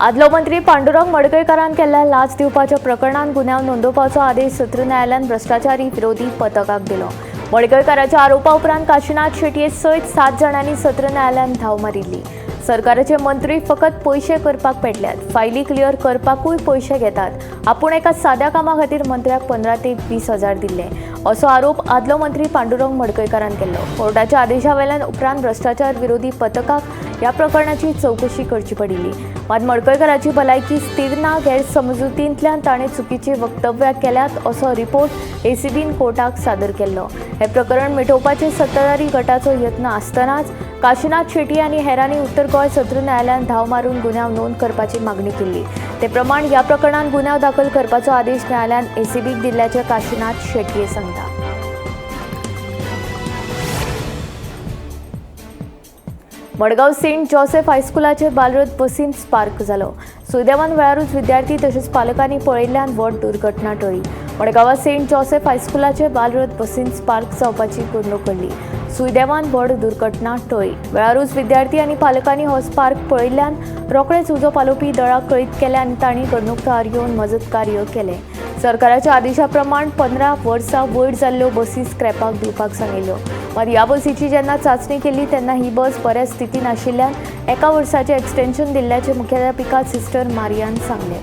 आदलो मंत्री पांडुरंग मडकयकारान केल्ल्या लाच दिवपाच्या प्रकरणात गुन्यांव नोंदोवपाचो आदेश सत्र न्यायालयान भ्रश्टाचारी विरोधी पथकाक दिलो। मडकयकाराच्या आरोपा उपरांत काशिनाथ शेटये सयत 7 जाणांनी सत्र न्यायालयान धांव मारिल्ली। सरकाराचे मंत्री फकत पयशे करपाक पेटल्यात, फायली क्लियर करपाकूय पयशे घेतात। आपूण एका साद्या कामा खातीर मंत्र्याक 15 ते 20 हजार दिल्ले असो आरोप आदलो मंत्री पांडुरंग मडकयकारान केल्लो। कोर्टाच्या आदेशा वेल्यान उपरांत भ्रश्टाचार विरोधी पथकाक ह्या प्रकरणाची चवकशी करची पडिल्ली। मात मडकयकाराची भलायकी स्थिर ना, गैरसमजुतींतल्यान ताणें चुकीची वक्तव्यां केल्यात असो रिपोर्ट एसीबीन कोर्टाक सादर केल्लो। हे प्रकरण मिटोवपाचे सत्ताधारी गटाचो यत्न आसतनाच काशिनाथ शेट्टी आनी हेरांनी उत्तर गोंय सत्र न्यायालयान धांव मारून गुन्यांव नोंद करपाची मागणी केल्ली। ते प्रमाण ह्या प्रकरणात गुन्यांव दाखल करपाचो आदेश न्यायालयान एसीबीक दिल्ल्याचे काशिनाथ शेट्टी सांगता। मडगांव सेंट जोसेफ हायस्कुलाचे बालरथ बसीन स्पार्क जालो। सुदैवान वेळारूच विद्यार्थी तशेंच पालकांनी पळयल्ल्यान व्हड दुर्घटना टळ्ळी। मडगांवां सेंट जोसेफ हायस्कुलाचे बालरथ बसीन स्पार्क जावपाची घडणूक घडली। सुदैवान व्हड दुर्घटना टळ्ळी। वेळारूच विद्यार्थी आनी पालकांनी हो स्पार्क पळयल्ल्यान रोखडेच उजो पालोवपी दळाक कळीत केलें आनी तांणी घडणूक थळार येवन मजत कार्य केलें। सरकाराच्या आदेशा प्रमाण 15 वर्सां वयर जाल्ल्यो बसी स्क्रॅपाक दिवपाक सांगिल्ल्यो। मात ह्या बसीची जेन्ना चांचणी केली तेन्ना ही बस बऱ्या स्थितीन आशिल्ल्यान एका वर्साचें एक्सटेन्शन दिल्ल्याचें मुख्याध्यापिका सिस्टर मारियान सांगलें।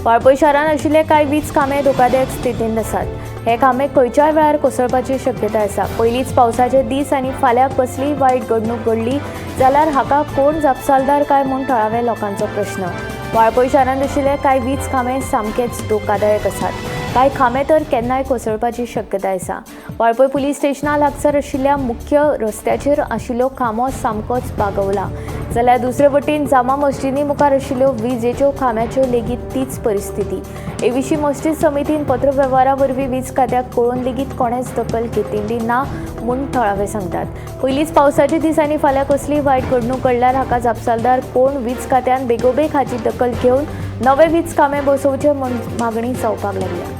वाळपय शारांत आशिल्ले कांय वीज खांबे धोकादायक स्थितींत आसात। हे खांबे खंयच्याय वेळार कोसळपाची शक्यताय आसा। पयलींच पावसाचे दीस आनी फाल्यां कसलीय वायट घडणूक घडली जाल्यार हाका कोण जापसालदार काय म्हूण थळाव्या लोकांचो प्रश्न। वाळपय शारांत आशिल्ले कांय वीज खांबे सामकेच धोकादायक आसात। कांय खांबे तर केन्नाय कोसळपाची शक्यताय आसा। वाळपय पुलीस स्टेशना लागसार आशिल्ल्या मुख्य रस्त्याचेर आशिल्लो खांबो सामकोच बागवला, जाल्यार दुसरे वटेन जामा मस्जिदी मुखार आशिल्ल्यो विजेच्यो खांब्याच्यो लेगीत तीच परिस्थिती। हे विशीं मस्जिद समितीन पत्रवेव्हारा वरवीं वीज खात्याक कळोवन लेगीत कोणेच दखल घेतिल्ली ना म्हूण थळावे सांगतात। पयलींच पावसाच्या दिसांनी फाल्यां कसलीय वायट घडणूक घडल्यार हाका जापसालदार कोण? वीज खात्यान बेगोबेग हाची दखल घेवन नवे वीज खांबे बसोवचे म्हूण मागणी जावपाक लागल्या।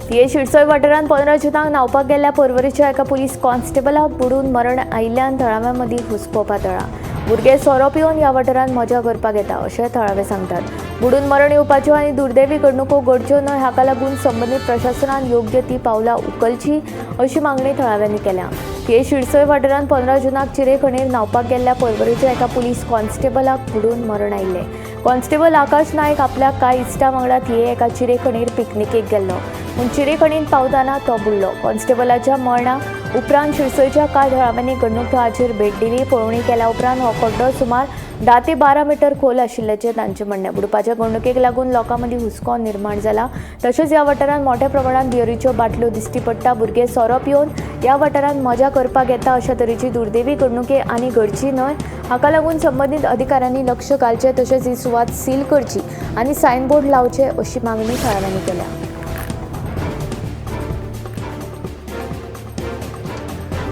थिये शिरसोय वाठारांत 15 जुनाक न्हांवपाक गेल्ल्या पर्वरीच्या एका पुलीस कॉन्स्टेबलाक बुडून मरण आयिल्ल्यान थळाव्यां मदीं हुस्को पातळ्ळा। भुरगे सोरो पिवन ह्या वाठारांत मजा करपाक येता अशें थळावे सांगतात। बुडून मरण येवपाच्यो आनी दुर्दैवी घडणुको घडच्यो न्हय हाका लागून संबंदीत प्रशासनान योग्य ती पावलां उखलची अशी मागणी थळाव्यांनी केल्या। थिये शिरसोय वाठारांत 15 जुनाक चिरेखणीर न्हांवपाक गेल्ल्या पर्वरीच्या एका पुलीस कॉन्स्टेबलाक बुडून मरण आयिल्लें। कॉन्स्टेबल आकाश नायक आपल्या कांय इश्टां वांगडा थिये एका चिरेखणीर पिकनिकेक गेल्लो, पूण चिरेखणीन पावतना तो बुडलो। कॉन्स्टेबलाच्या मरणा उपरांत शिरसोयच्या कांय थळाव्यांनी घडणूक थळाचेर भेट दिली। पळोवणी केल्या उपरांत हो खड्डो सुमार 10 ते 12 मिटर खोल आशिल्ल्याचें तांचें म्हणणें। बुडपाच्या घडणुकेक लागून लोकां मदीं हुस्को निर्माण जाला। तशेंच ह्या वाठारांत मोठ्या प्रमाणांत बियरीच्यो बाटल्यो दिश्टी पडटा। भुरगे सोरो पिवन ह्या वाठारांत मजा करपाक येता अशा तरेची दुर्दैवी घडणुके आनी घडची न्हय हाका लागून संबंदीत अधिकाऱ्यांनी लक्ष घालचें, तशेंच ही सुवात सील करची आनी सायनबोर्ड लावचे अशी मागणी थळाव्यांनी केल्या।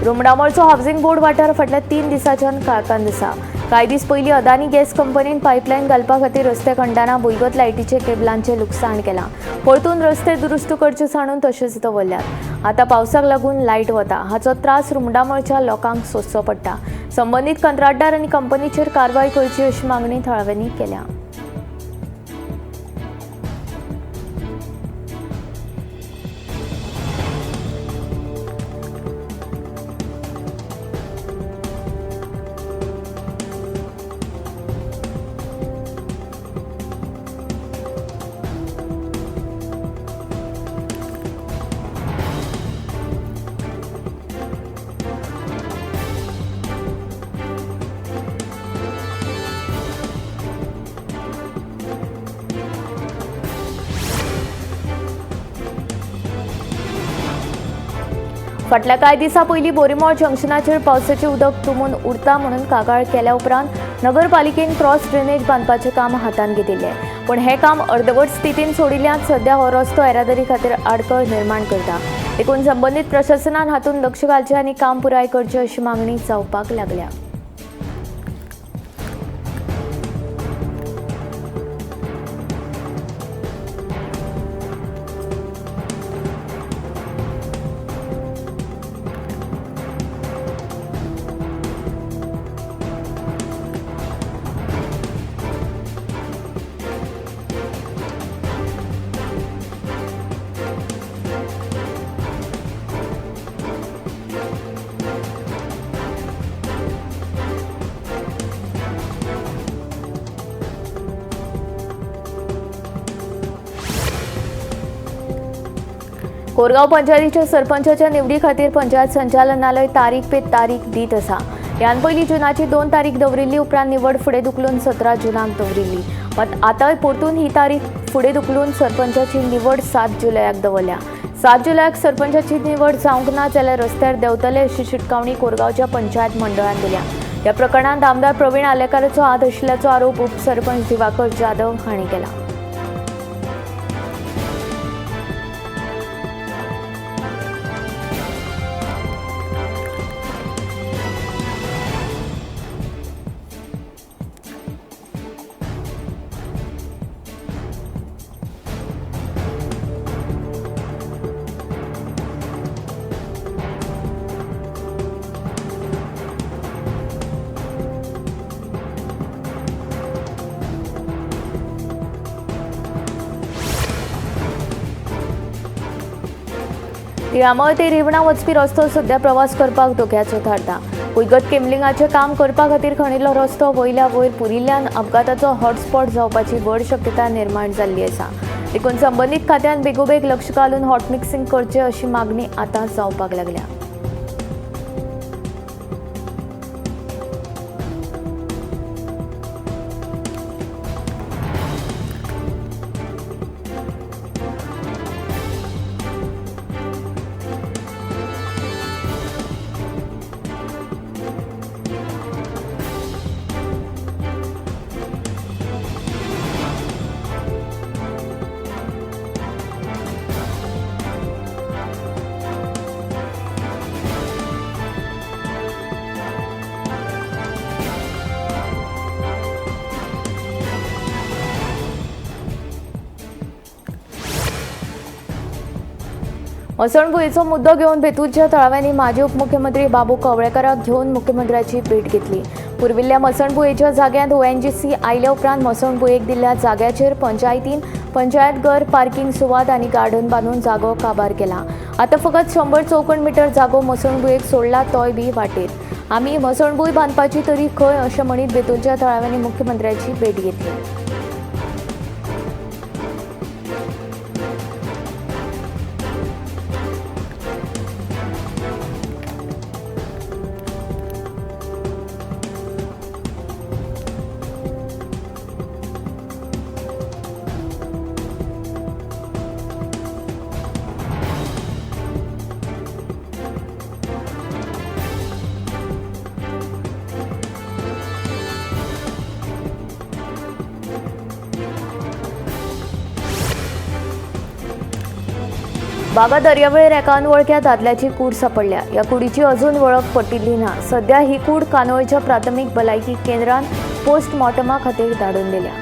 रुमडामळचो हावसिंग बोर्ड वाठार फाटल्या 3 दिसांच्यान काळखांत आसा। कांय दीस पयलीं अदानी गॅस कंपनीन पायपलायन घालपा खातीर रस्ते खणटना भुंयगत लायटीचे केबलांचें लुकसाण केलां। परतून रस्ते दुरुस्त करचे सांडून तशेंच दवरल्यात। आतां पावसाक लागून लायट वता हाचो त्रास रुमडामळच्या लोकांक सोंसचो पडटा। संबंदीत कंत्राटदार आनी कंपनीचेर कारवाय करची अशी मागणी थळाव्यांनी केल्या। फाटल्या कांय दिसां पयलीं बोरीमोळ जंक्शनाचेर पावसाचें उदक तुंबून उरता म्हणून कागाळ केल्या उपरांत नगरपालिकेन क्रॉस ड्रेनेज बांदपाचें काम हातांत घेतिल्लें, पूण हें काम अर्दवट स्थितीन सोडिल्ल्यान सध्या हो रस्तो येरादारी खातीर आडखळ निर्माण करता. देखून संबंदीत प्रशासनान हातूंत लक्ष घालचें आनी काम पुराय करचें अशी मागणी जावपाक लागल्या. कोरगांव पंचायतीच्या सरपंचाच्या निवडी खातीर पंचायत संचालनालय तारीख पे तारीख दीत आसा. ह्यान पयलीं जुनाची 2 तारीख दवरिल्ली, उपरांत निवड फुडें धुकलून 17 जुनाक दवरिल्ली. मात आतांय परतून ही तारीख फुडें धुकलून सरपंचाची निवड 7 जुलयाक दवरल्या. 7 जुलयाक सरपंचाची निवड जावंक ना जाल्यार रस्त्यार देंवतले अशी शिटकावणी कोरगांवच्या पंचायत मंडळान दिल्या. ह्या प्रकरणांत आमदार प्रवीण आलेकाराचो हात आशिल्ल्याचो आरोप उपसरपंच दिवाकर जाधव हांणी केला. तिळामळ ते रिवणा वचपी रस्तो सध्या प्रवास करपाक धोक्याचो थारता. भुंयगत केबलिंगाचें काम करपा खातीर खणिल्लो रस्तो वयल्या वयर पुरिल्ल्यान अपघाताचो हॉटस्पॉट जावपाची व्हड शक्यताय निर्माण जाल्ली आसा. देखून संबंदीत खात्यान बेगोबेग लक्ष घालून हॉट मिक्सिंग करचें अशी मागणी आतां जावपाक लागल्या. मसणभुंयेचो मुद्दो घेवन बेतूलच्या थळाव्यांनी माजी उपमुख्यमंत्री बाबू कवळेकाराक घेवन मुख्यमंत्र्याची भेट घेतली. पुर्विल्ल्या मसणभुंयेच्या जाग्यांत ONGC आयल्या उपरांत मसणभुंयेक दिल्ल्या जाग्याचेर पंचायतीन पंचायत घर, पार्किंग सुवात आनी गार्डन बांदून जागो काबार केला. आतां फकत 100 चौखण मिटर जागो मसणभुंयेक सोडला, तोय बी वाटेर. आमी मसणभूंय बांदपाची तरी खंय अशें म्हणीत बेतूलच्या थळाव्यांनी मुख्यमंत्र्याची भेट घेतली. बागा दर्यावेळेर एका अनवळख्या दादल्याची कूड सापडल्या. ह्या कुडीची अजून वळख पटिल्ली ना. सध्या ही कूड कानोळच्या प्राथमीक भलायकी केंद्रान पोस्टमॉर्टमा खातीर धाडून दिल्या.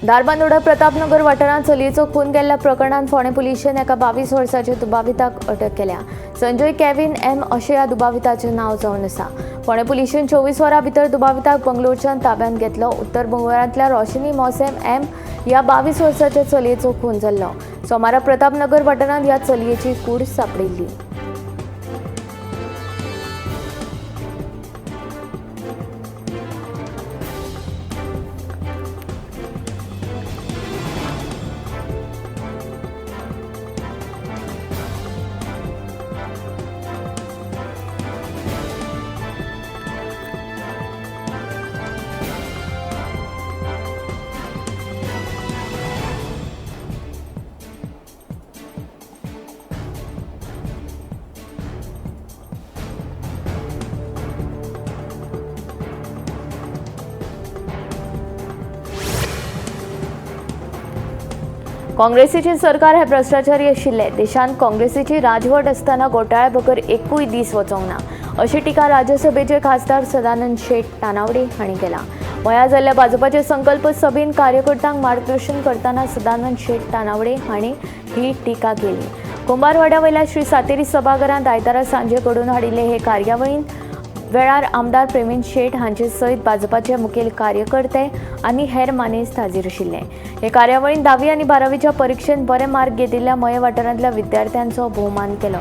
धारबांदोडा प्रतापनगर वाठारांत चलयेचो खून केल्ल्या प्रकरणांत फोंडें पुलिशेन एका 22 वर्साच्या दुबाविताक अटक केल्या. संजय केविन एम अशें ह्या दुबाविताचें नांव जावन आसा. फोंडें पुलिशेन 24 वरां भितर दुबाविताक बंगलोरच्यान ताब्यांत घेतलो. उत्तर बंगळुरांतल्या रोशनी मोसेम एम ह्या 22 वर्साच्या चलयेचो खून जाल्लो. सोमारा प्रतापनगर वाठारांत ह्या चलयेची कूड सांपडिल्ली. काँग्रेसीचे सरकार हे भ्रश्टाचारी आशिल्ले. देशांत काँग्रेसीची राजवट आसतना घोटाळ्या बगर एकूय दीस वचोंक ना अशी टिका राज्यसभेचे खासदार सदानंद शेट तानावडे हांणी केला. मया जाल्ल्या भाजपाचे संकल्प सभेन कार्यकर्त्यांक मार्गदर्शन करतना सदानंद शेट तानावडे हांणी ही टिका केली. कुंभारवाड्या वयल्या श्री सातेरी सभाघरांत आयतारा सांजे घडोवन हाडिल्ले हे कार्यावळींत वेळार आमदार प्रवीण शेट हांचे सयत भाजपाचे मुखेल कार्यकर्ते आनी हेर मानेस्त हाजीर आशिल्ले. हे कार्यावळींत 10वी आनी 12वीच्या परिक्षेंत बरे मार्क घेतिल्ल्या मये वाठारांतल्या विद्यार्थ्यांचो भोवमान केलो.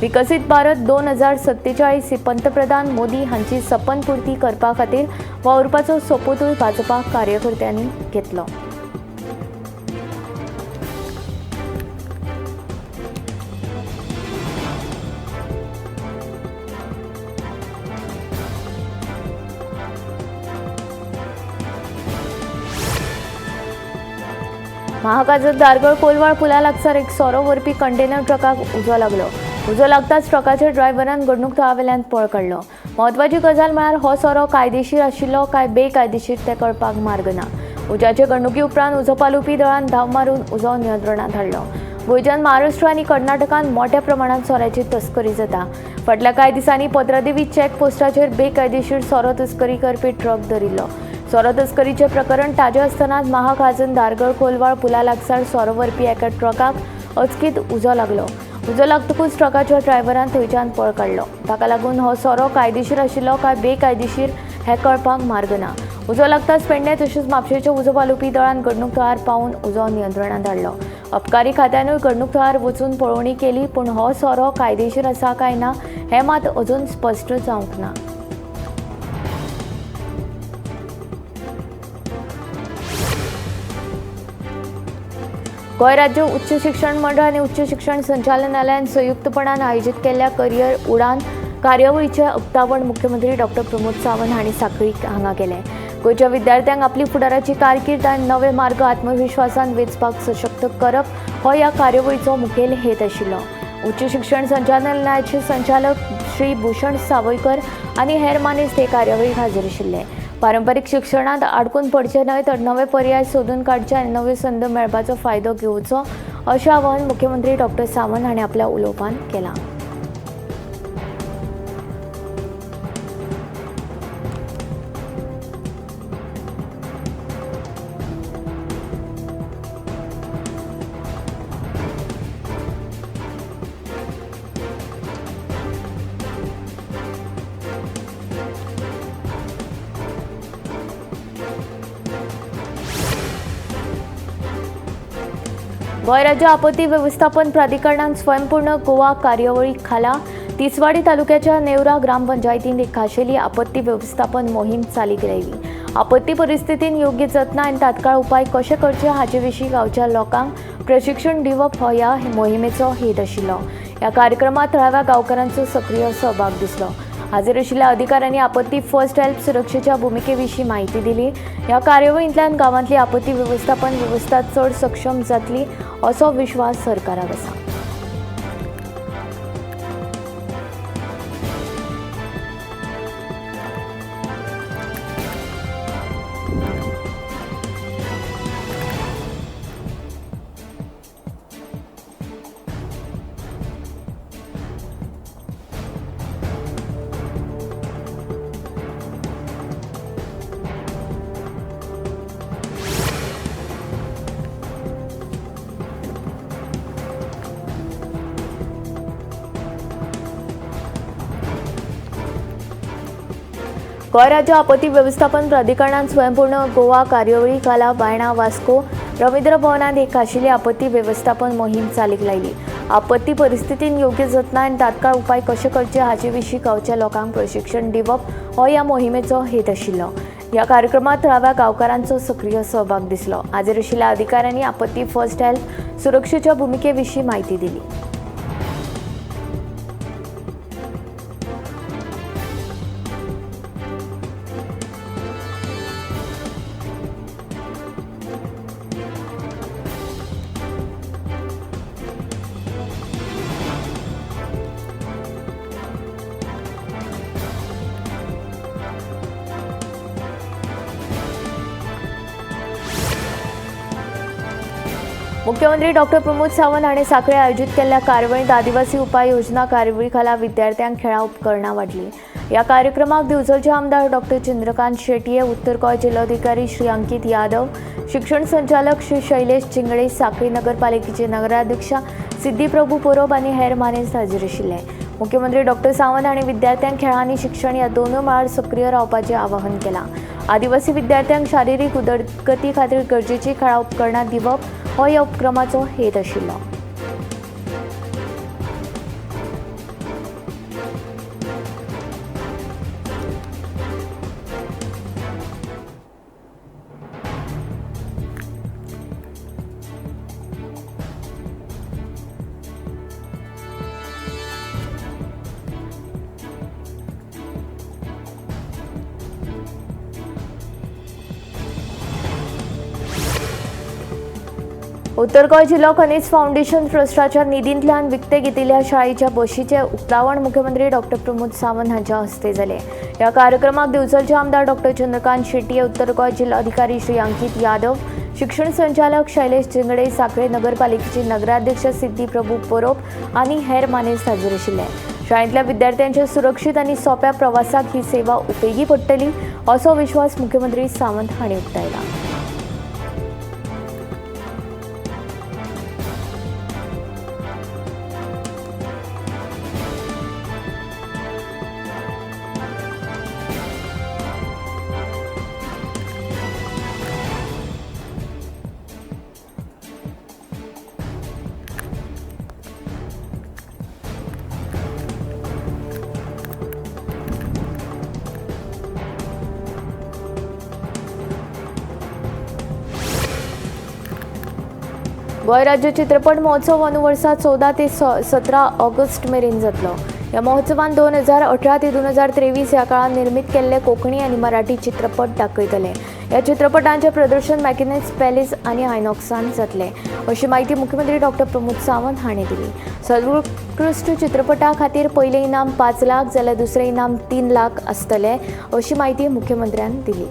विकसीत भारत 2047 ही पंतप्रधान मोदी हांची सपनपूर्ती करपा खातीर वावुरपाचो सोपुतूय भाजपा कार्यकर्त्यांनी घेतलो. महाकाजत धारगळ कोलवाळ पुला लागसार एक सोरो व्हरपी कंटेनर ट्रकाक उजो लागलो. उजो लागताच ट्रकाच्या ड्रायव्हरान घडणूक थळावेल्यान पळ काडलो. म्हत्वाची गजाल म्हळ्यार हो सोरो कायदेशीर आशिल्लो काय बेकायदेशीर तें कळपाक मार्ग ना. उज्याचे घडणुकी उपरांत उजो पालोवपी दळान धांव मारून उजो नियंत्रणांत हाडलो. गोंयच्यान महाराष्ट्र आनी कर्नाटकांत मोठ्या प्रमाणांत सोऱ्याची तस्करी जाता. फाटल्या कांय दिसांनी पत्रादेवी चेक पोस्टाचेर बेकायदेशीर सोरो तस्करी करपी ट्रक धरिल्लो. सोरो तस्करीचें प्रकरण ताजें आसतनाच महाखाजन धारगळ कोलवाळ पुला लागसार सोरो व्हरपी एका ट्रकाक अचकीत उजो लागलो. उजो लागतकूच ट्रकाच्या ड्रायव्हरान थंयच्यान पळ काडलो. ताका लागून हो सोरो कायदेशीर आशिल्लो काय बेकायदेशीर हें कळपाक मार्ग ना. उजो लागताच पेडणें तशेंच म्हापशेंच्या उजो पालोवपी दळान घडणूक थळार पावून उजो नियंत्रणांत हाडलो. अबकारी खात्यानूय घडणूक थळार वचून पळोवणी केली, पूण हो सोरो कायदेशीर आसा काय ना हें मात अजून स्पश्ट जावंक ना. गोंय राज्य उच्च शिक्षण मंडळ आनी उच्च शिक्षण संचालनालयान संयुक्तपणान आयोजीत केल्ल्या करियर उडान कार्यावळीचें उक्तावण मुख्यमंत्री डॉक्टर प्रमोद सावंत हांणी साखळी हांगा केलें. गोंयच्या विद्यार्थ्यांक आपली फुडाराची कारकीर्द आनी नवे मार्ग आत्मविश्वासान वेंचपाक सशक्त करप हो ह्या कार्यावळीचो मुखेल हेत आशिल्लो. उच्च शिक्षण संचालनालयाचे संचालक श्री भूषण सावयकर आनी हेर मानेस्त हे कार्यावळीक हाजीर आशिल्ले. पारंपरीक शिक्षणांत आडकून पडचे न्हय तर नवे पर्याय सोदून काडचे आनी नव्यो संद मेळपाचो फायदो घेवचो अशें आवाहन मुख्यमंत्री डॉक्टर सावंत हांणी आपल्या उलोवपांत केलां. गोंय राज्य आपत्ती वेवस्थापन प्राधिकरणान स्वयंपूर्ण गोवा कार्यावळी खाला तिसवाडी तालुक्याच्या नेवरा ग्रामपंचायतीन एक खाशेली आपत्ती वेवस्थापन मोहीम चालीक लायली. आपत्ती परिस्थितीन योग्य जतनाय आनी तात्काळ उपाय कशे करचे हाचे विशीं गांवच्या लोकांक प्रशिक्षण दिवप हो ह्या मोहिमेचो हेत आशिल्लो. ह्या कार्यक्रमात थळाव्या गांवकारांचो सक्रीय सहभाग दिसलो. हाजीर आशिल्ल्या अधिकाऱ्यांनी आपत्ती फर्स्ट हेल्प सुरक्षेच्या भुमिके विशीं म्हायती दिली. ह्या कार्यावळींतल्यान गांवांतली आपत्ती वेवस्थापन वेवस्था चड सक्षम जातली असो विश्वास सरकाराक आसा. गोंय राज्य आपत्ती वेवस्थापन प्राधिकरणान स्वयंपूर्ण गोवा कार्यावळी खाला बायणा वास्को रवींद्र भवनांत एक खाशेली आपत्ती वेवस्थापन मोहीम चालीक लायली. आपत्ती परिस्थितीन योग्य जतनाय आनी तात्काळ उपाय कशे करचे हाचे विशीं गांवच्या लोकांक प्रशिक्षण दिवप हो ह्या मोहिमेचो हेत आशिल्लो. ह्या कार्यक्रमात थळाव्या गांवकारांचो सक्रीय सहभाग दिसलो. हाजीर आशिल्ल्या अधिकाऱ्यांनी आपत्ती फर्स्ट हेल्प सुरक्षेच्या भुमिके विशीं म्हायती दिली. मुख्यमंत्री डॉक्टर प्रमोद सावंत हांणी साखळे आयोजीत केल्ल्या कार्यावळींत आदिवासी उपाय योजना कार्यावळी खाला विद्यार्थ्यांक खेळां उपकरणां वांटली. ह्या कार्यक्रमाक दिवचलचे आमदार डॉक्टर चंद्रकांत शेटये, उत्तर गोंय जिल्लोधिकारी श्री अंकित यादव, शिक्षण संचालक श्री शैलेश चिंगळे, साखळी नगरपालिकेचे नगराध्यक्षा सिद्धी प्रभू पोरोब आनी हेर मानेस्त हाजीर आशिल्ले. मुख्यमंत्री डॉक्टर सावंत हांणी विद्यार्थ्यांक खेळां आनी शिक्षण ह्या दोनूय मळार सक्रीय रावपाचें आवाहन केलां. आदिवासी विद्यार्थ्यांक शारिरीक उदरगती खातीर गरजेची खेळां उपकरणां दिवप हो ह्या उपक्रमाचो हेत आशिल्लो. उत्तर गोंय जिल्लो खनीज फावंडेशन ट्रस्टाच्या निधींतल्यान विकते घेतिल्ल्या शाळेच्या बशीचें उक्तावण मुख्यमंत्री डॉक्टर प्रमोद सावंत हांच्या हस्ते जालें. ह्या कार्यक्रमाक दिवचलचे आमदार डॉक्टर चंद्रकांत शेटये, उत्तर गोंय जिल्लोधिकारी श्री अंकित यादव, शिक्षण संचालक शैलेश चिंगडे, साखळे नगरपालिकेचे नगराध्यक्ष सिद्धी प्रभू पोरोब आनी हेर मानेस्त हाजीर आशिल्ले. शाळेंतल्या विद्यार्थ्यांच्या सुरक्षीत आनी सोंप्या प्रवासाक ही सेवा उपेगी पडटली असो विश्वास मुख्यमंत्री सावंत हांणी उक्तायला. गोंय राज्य चित्रपट महोत्सव अंदू वर्सा 14 ते 17 ऑगस्ट मेरेन जातलो. ह्या महोत्सवान 2018 ते 2023 ह्या काळात निर्मित केल्ले कोंकणी आनी मराठी चित्रपट दाखयतले. ह्या चित्रपटांचें प्रदर्शन मॅकिनेस पॅलेस आनी आयनॉक्सान जातलें अशी म्हायती मुख्यमंत्री डॉक्टर प्रमोद सावंत हांणी दिली. सर्वोत्कृश्ट चित्रपटा खातीर पयलें इनाम 5 लाख जाल्यार दुसरें इनाम 3 लाख आसतलें अशी म्हायती मुख्यमंत्र्यान दिली.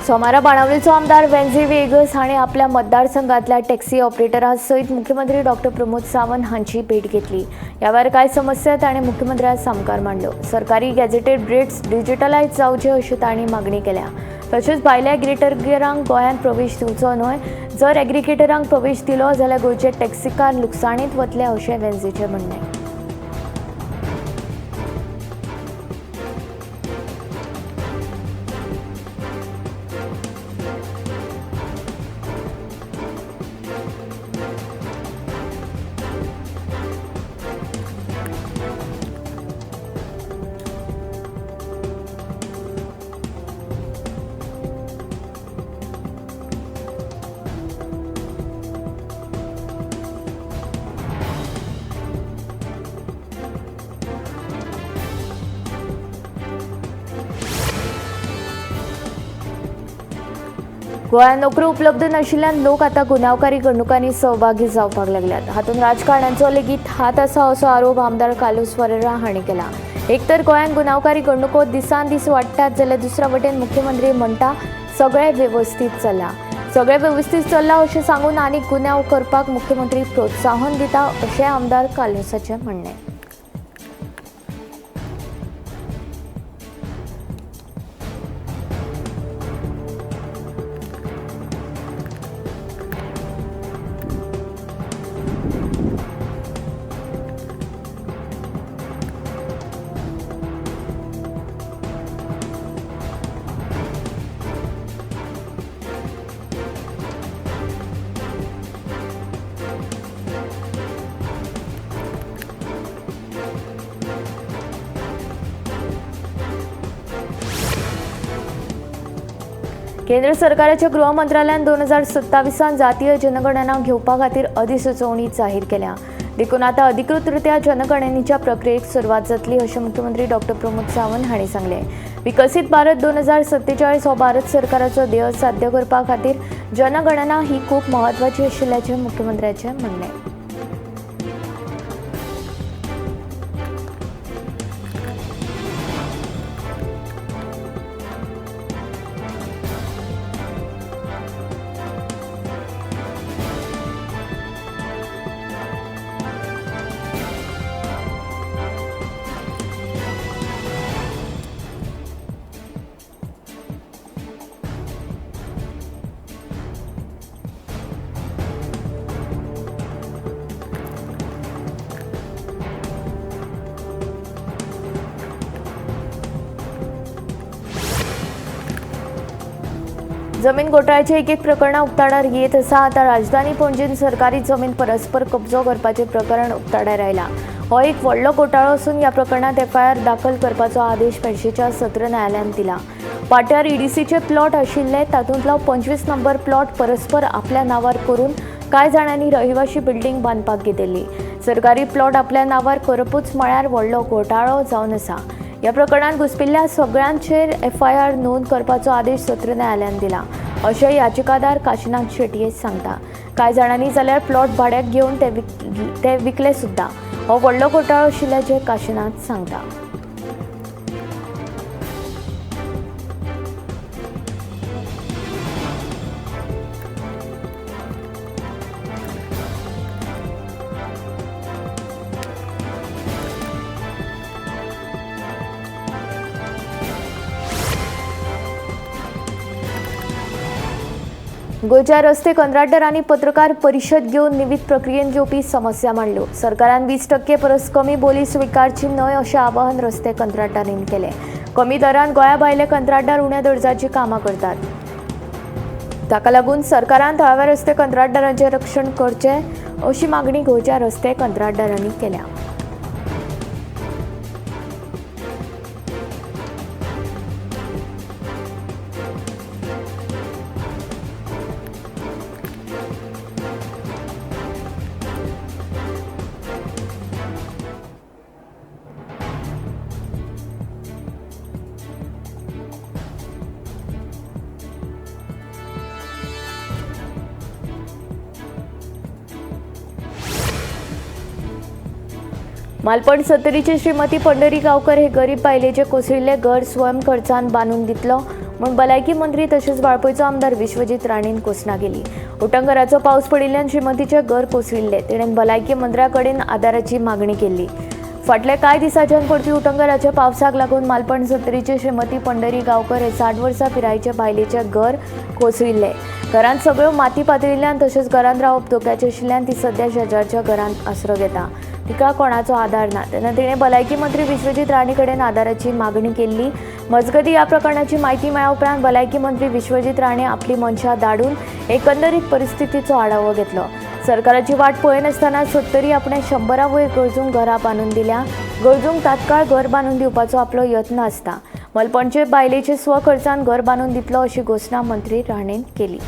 सोमारा बाणावलीचो आमदार वेन्झी वेगस हाणें आपल्या मतदारसंघातल्या टॅक्सी ऑपरेटरा सयत मुख्यमंत्री डॉक्टर प्रमोद सावंत हांची भेट घेतली. ह्या वेळार कांय समस्या ताणें मुख्यमंत्र्या सामकार मांडल्यो. सरकारी गॅझेटेड रेट्स डिजिटलायज जावचे अशी तांणी मागणी केल्या. तशेंच भायल्या एग्रीगेटरांक गोंयांत प्रवेश दिवचो न्हय, जर एग्रीगेटरांक प्रवेश दिलो जाल्यार गोंयचे टॅक्सीकार लुकसाणींत वतले अशें वेन्झीचें म्हणणें. गोंयांत नोकऱ्यो उपलब्ध नाशिल्ल्यान लोक आतां गुन्यांवकारी घडणुकांनी सहभागी जावपाक लागल्यात. हातूंत राजकारण्यांचो लेगीत हात आसा असो आरोप आमदार कार्लोस फरेरा हांणी केला. एक तर गोंयांत गुन्यांवकारी घडणुको दिसान दीस वाडटात, जाल्यार दुसऱ्या वटेन मुख्यमंत्री म्हणटा सगळें वेवस्थीत चल्लां. सगळें वेवस्थीत चल्लां अशें सांगून आनीक गुन्यांव करपाक मुख्यमंत्री प्रोत्साहन दिता अशें आमदार कार्लोसाचें म्हणणें. केंद्र सरकाराच्या गृह मंत्रालयान 2027 जातीय जनगणना घेवपा खातीर अधिसुचोवणी जाहीर केल्या. देखून आतां अधिकृतरित्या जनगणनेच्या प्रक्रियेक सुरवात जातली अशें मुख्यमंत्री डॉक्टर प्रमोद सावंत हांणी सांगलें. विकसीत भारत 2047 हो भारत सरकाराचो ध्येय साध्य करपा खातीर जनगणना ही खूब म्हत्वाची आशिल्ल्याचें मुख्यमंत्र्याचें म्हणणें. जमीन घोटाळ्याचे एक एक प्रकरणां उक्ताडार येत आसा. आतां राजधानी पणजेन सरकारी जमीन परस्पर कब्जो करपाचें प्रकरण उक्ताडार आयलां. हो एक व्हडलो घोटाळो आसून ह्या प्रकरणांत एफआयआर दाखल करपाचो आदेश पेडशेच्या सत्र न्यायालयान दिला. पाट्यार ईडीसीचे प्लॉट आशिल्ले तातूंतलो 25 नंबर प्लॉट परस्पर आपल्या नांवार करून कांय जाणांनी रहिवाशी बिल्डींग बांदपाक घेतिल्ली. सरकारी प्लॉट आपल्या नांवार करपूच म्हळ्यार व्हडलो घोटाळो जावन आसा. ह्या प्रकरणांत घुसपिल्ल्या सगळ्यांचेर एफआयआर नोंद करपाचो आदेश सत्र न्यायालयान दिला अशें याचिकादार काशीनाथ शेटये सांगता. कांय जाणांनी जाल्यार प्लॉट भाड्याक घेवन ते विकले सुद्दां. हो व्हडलो घोटाळो आशिल्ल्याचें काशीनाथ सांगता. गोंयच्या रस्ते कंत्राटदारांनी पत्रकार परिशद घेवन निविद प्रक्रियेन घेवपी समस्या मांडल्यो. सरकारान 20% परस कमी बोली स्विकारची न्हय अशें आवाहन रस्ते कंत्राटदारांनी केलें. कमी दरान गोंया भायले कंत्राटदार उण्या दर्जाचीं कामां करतात. ताका लागून सरकारान थळाव्या रस्ते कंत्राटदारांचें रक्षण करचें अशी मागणी गोंयच्या रस्ते कंत्राटदारांनी केल्या. मालपण सत्तरीचे श्रीमती पंढरी गांवकर हे गरीब बायलेचे कोसळिल्ले घर स्वयं खर्चान बांदून दितलो म्हूण भलायकी मंत्री तशेंच वाळपयचो आमदार विश्वजीत राणेन घोशणा केली. उटंगराचो पावस पडिल्ल्यान श्रीमतीचें घर कोसळिल्लें. तिणें भलायकी मंत्र्या कडेन आदाराची मागणी केल्ली. फाटल्या कांय दिसांच्यान पडपी उटंगराच्या पावसाक लागून मालपण सत्तरीचे श्रीमती पंढरी गांवकर हे 60 वर्सां पिरायेचे बायलेचें घर कोसळिल्लें. घरांत सगळ्यो माती पातळिल्ल्यान तशेंच घरांत रावप धोक्याचें आशिल्ल्यान ती सद्या शेजारच्या घरांत आसरो घेता. तिका कोणाचो आदार ना. तेन्ना तिणें भलायकी मंत्री विश्वजीत राणे कडेन आदाराची मागणी केल्ली. मजगतीं ह्या प्रकरणाची म्हायती मेळ्ळ्या उपरांत भलायकी मंत्री विश्वजीत राणे आपली मनशां धाडून एकंदरीत परिस्थितीचो आढावो घेतलो. सरकाराची वाट पळयनासतना सत्तरी आपणें 100 वयर गरजूंक घरां बांदून दिल्या. गरजूंक तात्काळ घर बांदून दिवपाचो आपलो यत्न आसता. मलपणचे बायलेचे स्वखर्चान घर बांदून दितलो अशी घोशणा मंत्री राणेन केली.